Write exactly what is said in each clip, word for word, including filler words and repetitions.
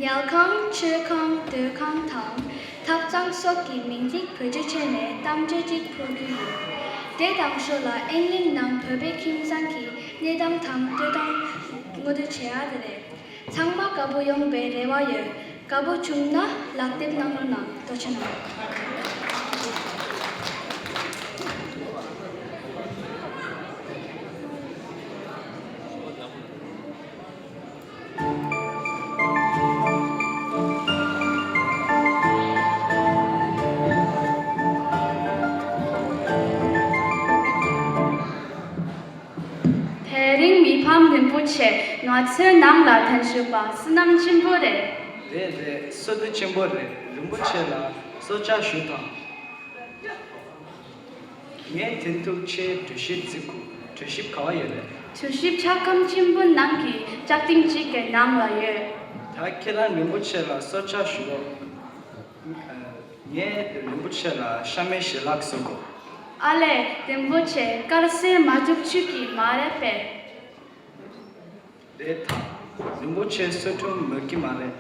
ཉལ་ཁང་། མཆོད་ཁང་། སྡོད་ཁང་དང་ཐབ་ཚང་སོགས་ཀྱི་མིང་ཚིག་བེད་སྤྱོད་བྱས་ནས་གཏམ་བརྗོད་ཅིག་ཕུལ་རྒྱུ་ཡིན། དེ་དང་ཞོར་ལ་ཨིན་གླིང་ནང་བོད་པའི་ཁྱིམ་ཚང་གི་གནས་སྟངས་དང་སྡོད་སྟངས་ངོ་སྤྲོད་བྱེད་ཡ་དེ་རེད། ཚང་མ་དགའ་པོ་ཡོང་བའི་རེ་བ་ཡོད། དགའ་པོ་བྱུང་ན་ལག་དེབ་གནང་རོགས་གནང་། ཐུགས་རྗེ་གནང་། དེ་རིང་མི་ཕམ་རིན་པོ་ཆེ་ང་ཚོའི་ནང་ལ་ཐོན་བཞུགས་པ་བསོད་ནམས་ཆེན་པོ་རེད། རེད་རེད། བསོད་བདེ་ཆེན་པོ་རེད། རིན་པོ་ཆེ་ལ་གསོལ་ཇ་ཞུ་དང་། ངས་དེ་ཐུག་ཆེ་གྲོས་གཞི་བརྩི་དགོས། གྲོས་གཞི་ག་བ་ཡོད་རེད། གྲོས་གཞི་འཁྱག་སྒམ་ཆེན་པོ་ནང་གི་ལྕགས་ཐིང་གཅིག་གི་ནང་ལ་ཡོད། ད་ཁྱེད་རང་རིན་པོ་ཆེ་ལ་གསོལ་ཇ་ཞུ་རོགས། ངས་རིན་པོ་ཆེ་ལ་ཤ་མེད་ཞལ་ལག་བཟོ་དགོས། ཨ་ལས། རིན་པོ་ཆེ་དཀར་ཟས་མ་འཇུག་ཆུ་གི་མ་རེད་པས། རེད་ད། རིན་པོ་ཆེ་གསོལ་ཁྲུམ་མོད་ཀྱི་མ་རེད།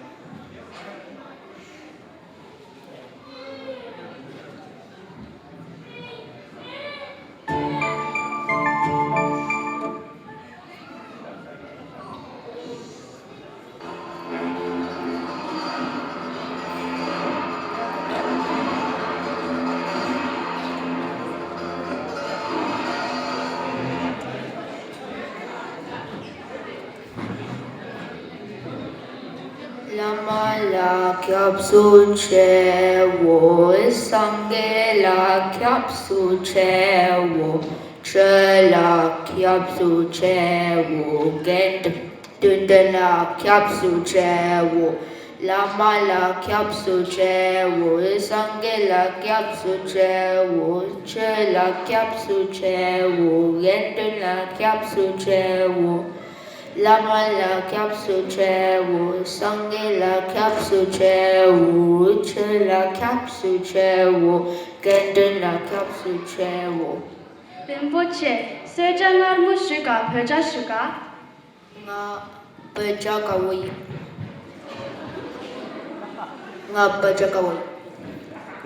བླ་མ་ལ་སྐྱབས་སུ་མཆིའོ། སངས་རྒྱས་ལ་སྐྱབས་སུ་མཆིའོ། ཆོས་ལ་སྐྱབས་སུ་མཆིའོ། དགེ་འདུན་ལ་སྐྱབས་སུ་མཆིའོ། བླ་མ་ལ་སྐྱབས་སུ་མཆིའོ། སངས་རྒྱས་ལ་སྐྱབས་སུ་མཆིའོ། ཆོས་ལ་སྐྱབས་སུ་མཆིའོ། དགེ་འདུན་ལ་སྐྱབས་སུ་མཆིའོ། བླ་མ་ལ་སྐྱབས་སུ་མཆིའོ། སངས་རྒྱས་ལ་སྐྱབས་སུ་མཆིའོ། ཆོས་ལ་སྐྱབས་སུ་མཆིའོ། དགེ་འདུན་ལ་སྐྱབས་སུ་མཆིའོ། རིན་པོ་ཆེ། གསོལ་ཇ་མངར་མོ་ཞུ་ག་བོད་ཇ་ཞུ་ག་ང་བོད་ཇ་དགའ་བོ་ཡིན། ང་བོད་ཇ་དགའ་བོ་ཡིན།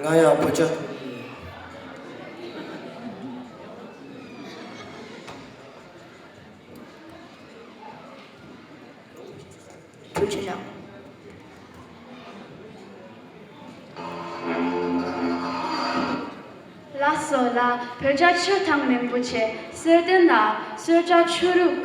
ང་ཡང་བོད་ཇ། ཐུགས་རྗེ་གནང་། ལགས་སོ་ལགས། བོད་ཇ་ཆུ་དང་རིན་པོ་ཆེ། གསོལ་སྟོན་ལ་གསོལ་ཇ་ཆུ་རུག་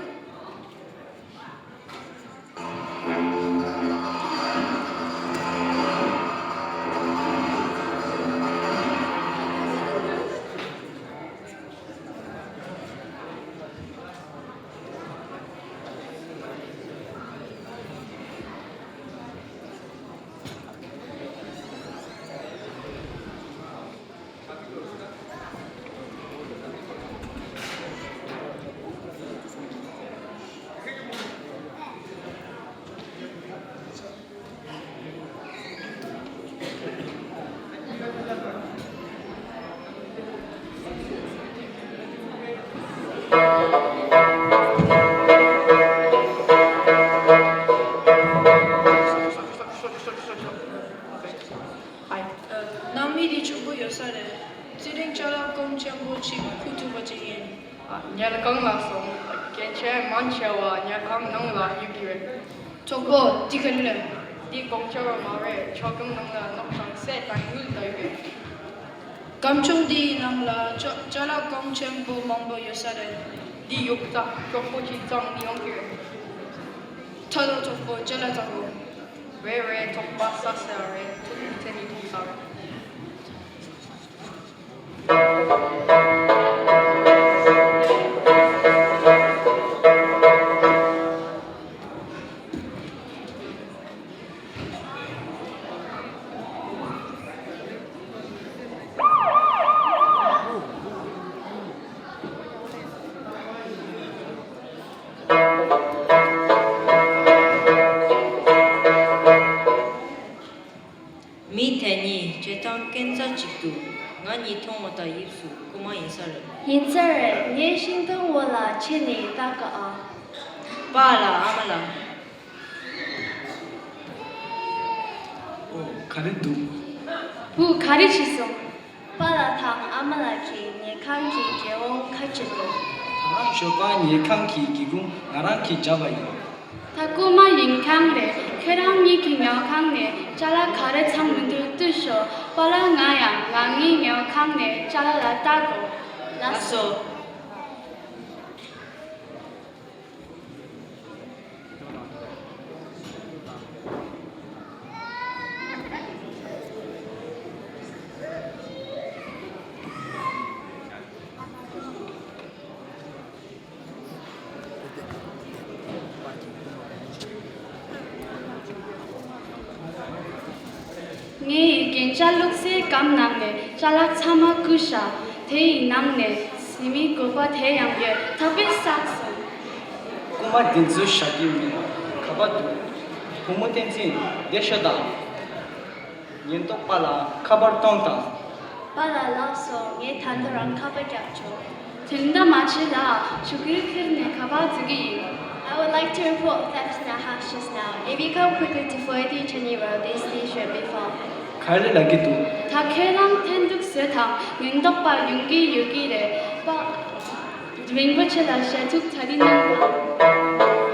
ནང་མི་དེ་ཕྱུག་པོ་ཡོད་ས་རེད། ཚེ་རིང་ཅ་ལག་ཀོང་ཆེན་པོ་ཅིག་ཁུར་ཐུབ་པ་ཅིག་ཡིན། ཉལ་ཁང་ལ་སོང་། རྒན་ཆེན་མང་ཆེ་བ་ཉལ་ཁང་ནང་ལ་ཡོད་ཀྱི་རེད། གྲོགས་པོ། འདི་ག་རེ་རེད། འདི་ཀོང་ཆེ་བ་མ་རེད། མཆོད་སྒམ་ནང་ལ་རྣག་དང་སད་དང་དངུལ་ད་ཡོད་རེད། སྒམ་ཆུང་འདིའི་ནང་ལ་ཅ་ཅ་ལག་ཀོང་ཆེན་པོ་མང་པོ་ཡོད་ས་རེད། འདི་ཡོད་ད། གྲོགས་པོ་ཅིག་ཙང་འདི་ཡོང་གི་རེད། ད་དོ་གྲོགས་པོ་ཅ་ལག་ཙང་གོ། རེད་རེད། ཐོག་པ་ས་ས་རེད། ཐུག་ཐེ་ནི་ཐུག་ས་རེད། མི་དེ་གཉིས་བྱེད་སྟངས་སྐྱོན་ཙམ་ཅིག་འདུག་ང་གཉིས་མཐོང་བ་དང་ཡིབ་སུ་རྐུ་མ་ཡིན་ས་རེད། ཡིན་ས་རེད། ངའི་ཤིང་སྡོང་འོག་ལ་ཕྱིན་ནས་ལྟ་ག་ཨ། པཱ་ལགས། ཨ་མ་ལགས། ག་རེ་འདུག་བུ་ག་རེ་བྱས་སོང་། པཱ་ལགས་དང་ཨ་མ་ལགས་ཀྱིས་ཉལ་ཁང་གི་སྒེའུ་ཁུང་ཁ་ཕྱེ་འདུག་ད་རང་ཞོགས་པ་ཉལ་ཁང་གི་སྒེའུ་ཁུང་ང་རང་གིས་བརྒྱབ་པ་ཡིན། ད་རྐུན་མ་ཡིན་ཁང་རེད། ཁྱེད་རང་གཉིས་ཀྱི་ཉལ་ཁང་ནས་ཅ་ལག་ག་རེ་ཚང་མི་འདུག་ལྟོས་ཤོག་པཱ་ལགས། ང་ཡང་ང་གཉིས་ཉལ་ཁང་ནས་ཅ་ལག་ལ་ལྟ་དགོས། ལགས་སོ། ངས་རྒྱན་ཆ་བླུགས་སའི་སྒམ་ནང་ནས་ཅ་ལག་ཚང་མ་བརྐུས་བཞག་དེ་ཡི་ནང་ནས་ཟི་མའི་སྒོ་པ་དེ་ཡང་ཡོད། ད་དཔེ་བསགས་སོང་། རྐུན་མ་འདི་ཚོའི་ཞག་གི་མི་ག་པར་འདུག་བུ་མོ་བསྟན་འཛིན། འདིར་ཤོག་དང་། ཉེན་རྟོག་པ་ལ་ཁ་པར་གཏོང་དང་། པཱ་ལགས། ལགས་སོ། ངས་ད་ལྟ་རང་ཁ་པར་བརྒྱབ་ཆོག་དོན་དག་མ་བྱེད་ལ། ཆུ་ཁོལ་ཁྱེར་ནས་ག་པར་འཛུལ་གྱི་ཡིན། I would like to report theft in our house just now. If you come quickly to forty-three Changi Road, these thieves should be found. ག་རེ་ལབ་ཀྱི་འདུག་ད་ཁྱེད་རང་འཐེན་ཐུག་བཟོས་དང་། ཉེན་རྟོག་པ་ཡོང་གི་ཡོད་ཀྱི་རེད་པ། རིན་པོ་ཆེ་ལ་ཞལ་ཐུག་གྲ་སྒྲིག་གནང་དང་།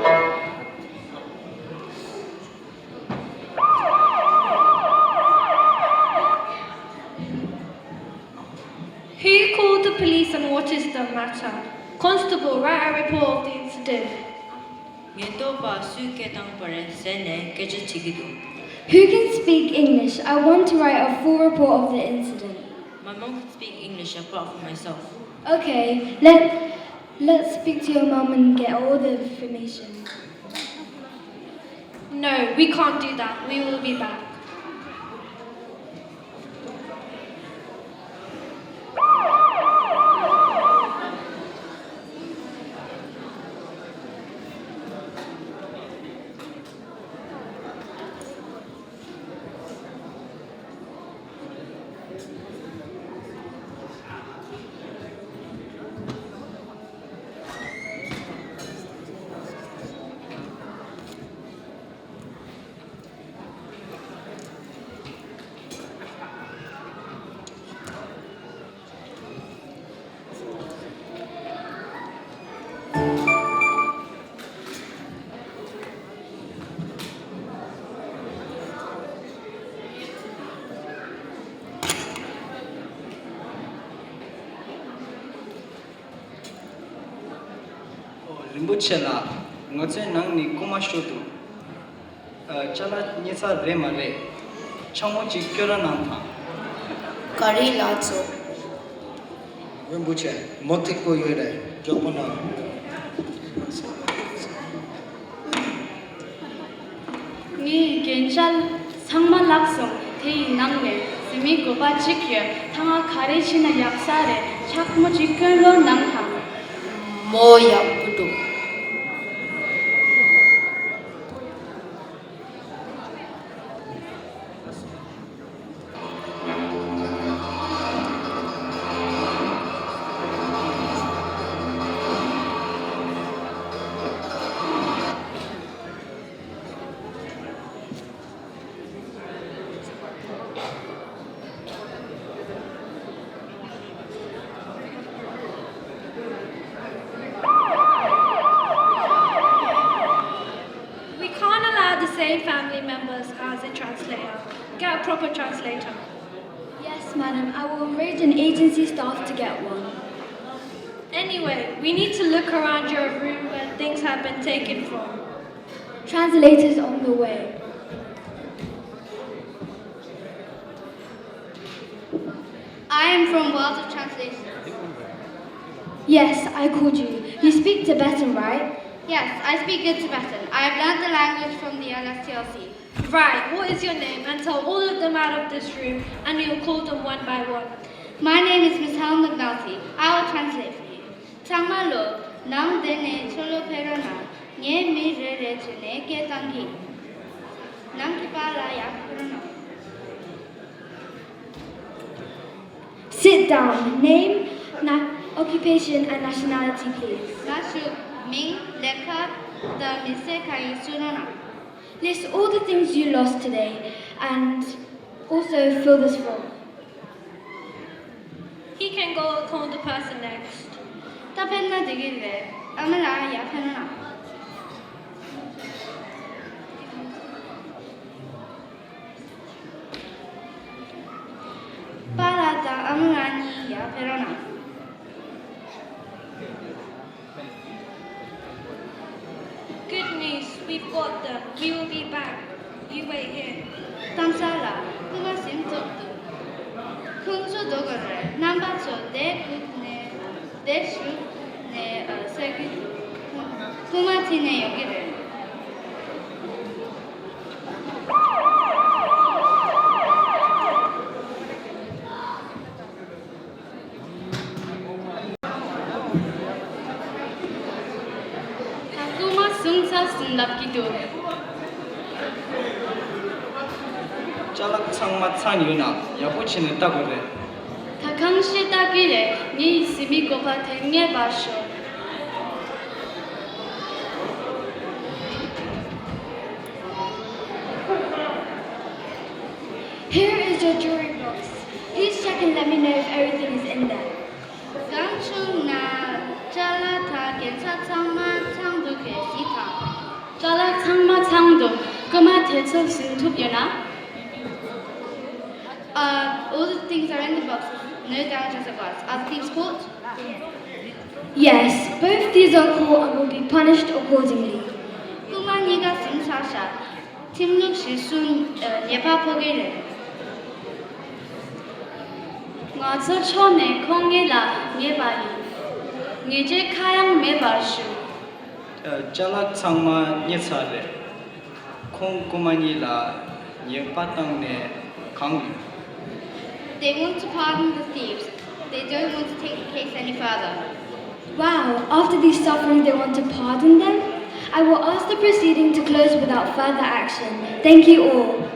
Who called the police and what is the matter? Constable, write a report of the incident. ཉེན་རྟོག་པ་སུས་སྐད་བཏང་པ་རེད་ཟེར་ནས་སྐད་ཆ་དྲིས་ཀྱི་འདུག Who can speak English? I want to write a full report of the incident. My mom can speak English apart from myself. Okay, let, let's speak to your mom and get all the information. No, we can't do that. We will be back. ཨོ། རིན་པོ་ཆེ་ལགས། ང་ཚོའི་ནང་ནས་རྐུན་མ་ཤོར་འདུག་ཨ། ཅ་ལག་རྙེད་ཚར་རེད་མ་རེད། ཕྱག་མོ་གཅིག་སྐྱོར་ར་གནང་དང་། ག་རེ་ལགས་སོ། རིན་པོ་ཆེ། མུ་ཏིག་པོ་ཡོད་རེད། མགྱོགས་པོ་གནང་། ངས་རྒྱན་ཆ་ཚང་མ་བརླགས་སོང་། དེ་ཡི་ནང་ནས་ཟི་མའི་སྒོ་པ་གཅིག་ཡོད། ད་ང་ག་རེ་བྱས་ན་ཡག་ས་རེད། ཕྱག་མོ་གཅིག་སྐྱོར་རོགས་གནང་དང་། མོ་ཡག་པོ་འདུག We can't allow the same family members as a translator. Get a proper translator. Yes, madam. I will arrange an agency staff to get one. Anyway, we need to look around your room where things have been taken from. Translators on the way. I am from World of Translation. Yes, I called you. You speak Tibetan, right? Yes, I speak good Tibetan. I have learned the language from the L S T L C. Right, what is your name? And tell all of them out of this room, and we'll call them one by one. My name is Miss Helen McNulty. I will translate for you. ཚང་མ་ལོ། ནང་དེ་ནས་ཆོ་ལོ་ཕེ་རོ་ན། ངའི་མི་རེ་རེ་བྱས་ནས་སྐད་བཏང་གི། ནང་གི་པཱ་ལགས་ཡར་ཕེ་རོ་ན། Sit down. Name, na- occupation and nationality, please. ང་ཞུ། མིང་། ལས་ཀ་དང་མི་ཚེ་གང་ཡིན་ཞུ་རོགས་གནང་། List all the things you lost today and Also fill this form. He can go account the person next. ད་ཕེབས་ན་འགྲིག་གི་རེད། ཨ་མ་ལགས་ཡར་ཕེབས་རོགས་གནང་། པཱ་ལགས་དང་ཨ་མ་ལགས་གཉིས་ཡར་ཕེབས་རོགས་གནང་། Good news, we've got them. We will be back. You wait here. གཏམ་གསར་ལ། རྐུན་མ་ཟིན་ཐུབ་འདུག་ཁོང་ཚོ་འགྲོ་དགོས་རེད། རྣམ་པ་ཚོ་འདིར་བཞུགས་ནས། འདིར་བཞུགས་ནས་ཨ་བསད་ཀྱི་འདུག་རྐུན་མ་ཁྲིད་ནས་ཡོང་གི་རེད། ད་རྐུན་མ་བཟུང་ཚར་སོང་ལབ་ཀྱི་འདུག་ཅ་ལག་ཚང་མ་ཚང་ཡོད་ན་ཡག་པོ་བྱས་ནས་ལྟ་དགོས་རེད། ད་གང་ཤེས་ལྟ་གི་རེད། ངའི་གཟིམ་མི་སྒོ་ཁ་དེར་ངེས་པར་ཤོག Here is your jewelry box. Please check and let me know if everything is in there. གང་བྱུང་ན་ཅ་ལག་དང་རྒྱན་ཆ་ཚང་མ་ཚང་འདུག་གས་གཟིགས་དང་། ཅ་ལག་ཚང་མ་ཚང་འདུག་རྐུན་མ་དེ་ཚོ་ཟིན་ཐུབ་ཡོད་ན། Uh, all the things are in the boxes. No damages are caused. Are the thieves caught? Yes, both thieves are caught and will be punished accordingly. རྐུན་མ་གཉིས་ཀ་ཟིན་ཚར་ཤག་ཁྲིམས་ལུགས་གཞིར་བཟུང་ཉེས་པ་ཕོག་གི་རེད། ང་ཚོ་ཕྱོགས་ནས་ཁོང་གཉིས་ལ་ཉེས་པ་ཡིན། ཉེས་ཆད་ཁ་ཡང་མེད་པར་ཞུ། ཅ་ལག་ཚང་མ་རྙེད་ཚར་རེད། ཁོང་རྐུན་མ་གཉིས་ལ་ཉེས་པ་བཏང་ནས་གང་ཡོད། They want to pardon the thieves. They don't want to take the case any further. Wow, after these sufferings, they want to pardon them? I will ask the proceeding to close without further action. Thank you all.